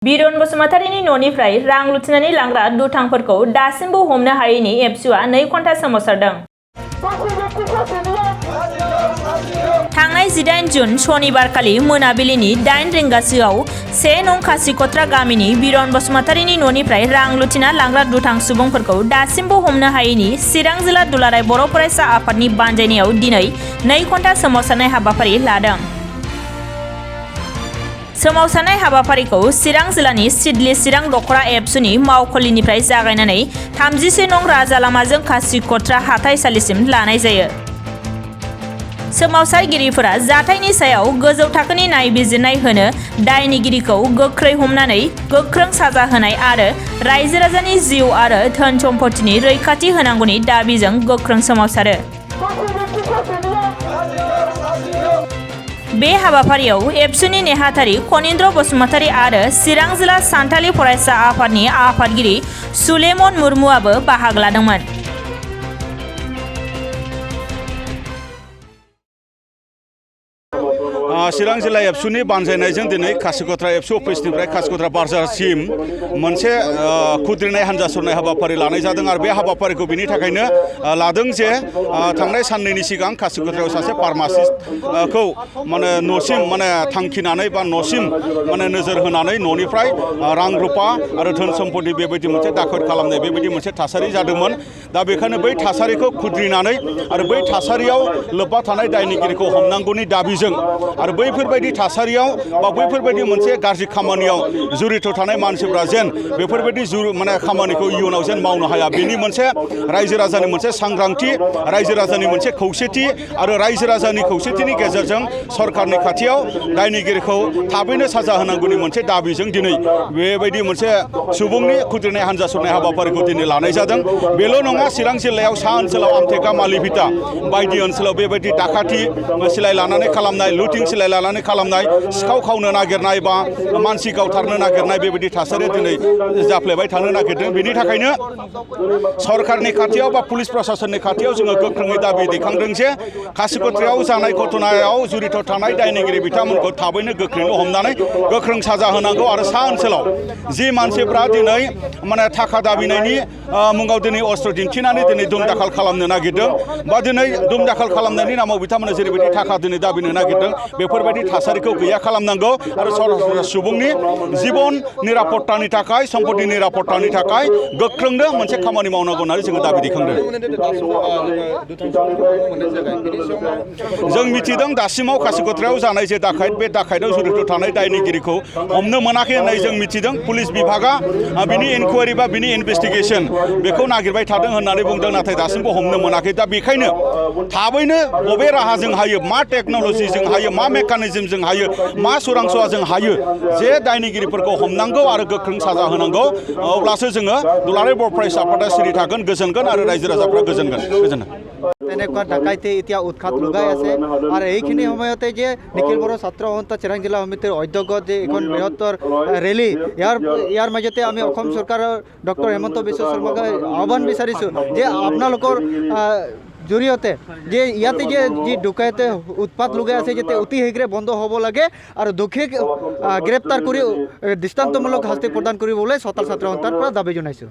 बिरन बसुमतारीनि न'निफ्राय रां लुथिनानै लांग्रा दुथांफोरखौ दासिमबो हमनो हायैनि एबसुआ 2 घन्टा सोमावसारदों। थांनाय 18 जुन सनिबारखालि मोनाबिलिनि 8 रिंगासोआव 1 नं खासिकत्रा गामिनि बिरन बसुमतारीनि न'निफ्राय रां लुथिना लांग्रा दुथां सुबुंफोरखौ दासिमबो हमनो हायैनि चिरां जिल्ला दुलाराय बर' फरायसा आफादनि बानजायनायाव दिनै 2 घन्टा सोमावसारनाय हाबाफारि लादों। सोमावसारनाय हाबाफारिखौ चिरां जिल्लानि सिडली चिरां दखरा एबसुनि मावखुलिनिफ्राय जागायनानै 31 नं राजा लामाजों खासिकत्रा हाथाइसालिसिम लानाय जायो। सोमावसारगिरिफोरा जाथायनि सायाव गोजौ थाखोनि नायबिजिरनाय होनो दायनिगिरिखौ गोख्रै हमनानै गोख्रों साजा होनाय आरो रायजो राजानि जिउ आरो धोन सम्पतिनि रैखाथि होनांगौनि दाबिजों गोख्रों सोमावसारो। बे हाबाफारियाव एबसुनि नेहाथारि खनिन्द्र बसुमतारी आरो चिरां जिल्ला सान्थालि फरायसा आफादनि आफादगिरि सुलेमन मुर्मुआबो बाहागो लादोंमोन। चिरां जिल्ला एबसुनि बानजायनायजों दिनै खासिकत्रा एबसु अफिसनिफ्राय खासिकत्रा बाजारसिम मोनसे खुद्रिनाय हान्जा सरनाय हाबाफारि लानाय जादों आरो बे हाबाफारिखौ बिनि थाखायनो लादों जे थांनाय साननैनि सिगां खासिकत्रायाव सासे फार्मासिस्टखौ माने न'सिम माने थांखिनानै बा न'सिम माने नोजोर होनानै न'निफ्राय रां रुपा आरो धोन सम्पति बेबायदि मोनसे दाखोर खालामनाय बेबायदि मोनसे थासारि जादोंमोन। दा बेखायनो बै थासारिखौ खुद्रिनानै आरो बै थासारियाव लोब्बा थानाय दायनिगिरिखौ हमनांगौनि दाबिजों आरो बैफोरबायदि थासारियाव बा बैफोरबायदि मोनसे गाज्रि खामानियाव जुरित थानाय मानसिफ्रा जेन बेफोरबायदि माने खामानिखौ इयुनाव जेन मावनो हाया बेनि मोनसे रायजो राजानि मोनसे सांग्रांथि रायजो राजानि मोनसे खौसेथि आरो रायजो राजानि खौसेथिनि गेजेरजों सरकारनि खाथियाव दायनिगिरिखौ थाबैनो साजा होनांगौनि मोनसे दाबिजों दिनै बेबायदि मोनसे सुबुंनि खुद्रिनाय हान्जा सरनाय हाबाफारिखौ दिनै लानाय जादों। बेल' नङा चिरां जिल्लायाव सा ओनसोलाव आमथेका मालिभिटा बायदि ओनसोलाव बेबायदि दाखाथि सिलाय लानानै खालामनाय लुटिं सिलाय लानानै खालामनाय सिखाव खावनो नागिरनाय बा मानसि गावथारनो नागिरनाय बेबायदि थासारिया दिनै जाफ्लेबाय थानो नागिरदों। बेनि थाखायनो सरकारनि खाथियाव बा पुलिस प्रशासननि खाथियाव जोङो गोख्रोङै दाबि दैखांदों जे खासिकत्रायाव जानाय घटनायाव जुरित थानाय दायनिगिरि बिथांमोनखौ थाबैनो गोख्रैनो हमनानै गोख्रों साजा होनांगौ आरो सा ओनसोलाव जि मानसिफ्रा दिनै माने थाखा दाबिनायनि मुङाव दिनै अस्त्र दिन्थिनानै दिनै दुम दाखाल खालामनो नागिरदों बा दिनै दुम दाखाल खालामनायनि नामाव बिथांमोना जेरैबायदि थाखा दिनै दाबिनो नागिरदों बेफोरबायदि थासारिखौ गैया खालामनांगौ आरो सरासनस्रा सुबुंनि जिबन निरापत्तानि थाखाय सम्पति निरापत्तानि थाखाय गोख्रोंनो मोनसे खामानि मावनांगौ होननानै जोङो दाबि दैखांदों। जों मिथिदों दासिमाव खासिकत्रायाव जानाय जे दाखायत बे दाखायतआव जुरित थानाय दायनिगिरिखौ हमनो मोनाखै होननानै जों मिथिदों। पुलिस बिभागा बिनि इनकुवारि बा बिनि इनभेस्टिगेसन बेखौ नागिरबाय थादों होननानै बुंदों नाथाय दासिमबो हमनो मोनाखै। दा बेखायनो थाबैनो बबे राहाजों हायो मा टेक्न'लजिजों हायो मा मेकानिजमजों हायो मा सोरांस'वाजों हायो जे दायनिगिरिफोरखौ हमनांगौ आरो गोख्रों साजा होनांगौ अब्लासो जोङो दुलाराय बर' फरायसा आफादा सिरि थागोन गोजोनगोन आरो रायजो राजाफ्रा गोजोनगोन। তেনেকুৱা ডাকাইতে এতিয়া উৎখাত লগাই আছে আৰু এইখিনি সময়তে যে নিখিল বড়ো ছাত্ৰ সন্থা চিৰাং জিলা সমিতিৰ অধ্যক্ষত যে এখন বৃহত্তৰ ৰেলী ইয়াৰ মাজতে আমি অসম চৰকাৰৰ ডক্টৰ হেমন্ত বিশ্ব শৰ্মাক আহ্বান বিচাৰিছোঁ যে আপোনালোকৰ জৰিয়তে যে ইয়াতে যে যি ডকাইতে উৎপাত লগাই আছে যাতে অতি শীঘ্ৰে বন্ধ হ'ব লাগে আৰু দোষীক গ্ৰেপ্তাৰ কৰি দৃষ্টান্তমূলক শাস্তি প্ৰদান কৰিবলৈ চতাল ছাত্ৰ সন্থাৰ পৰা দাবী জনাইছোঁ।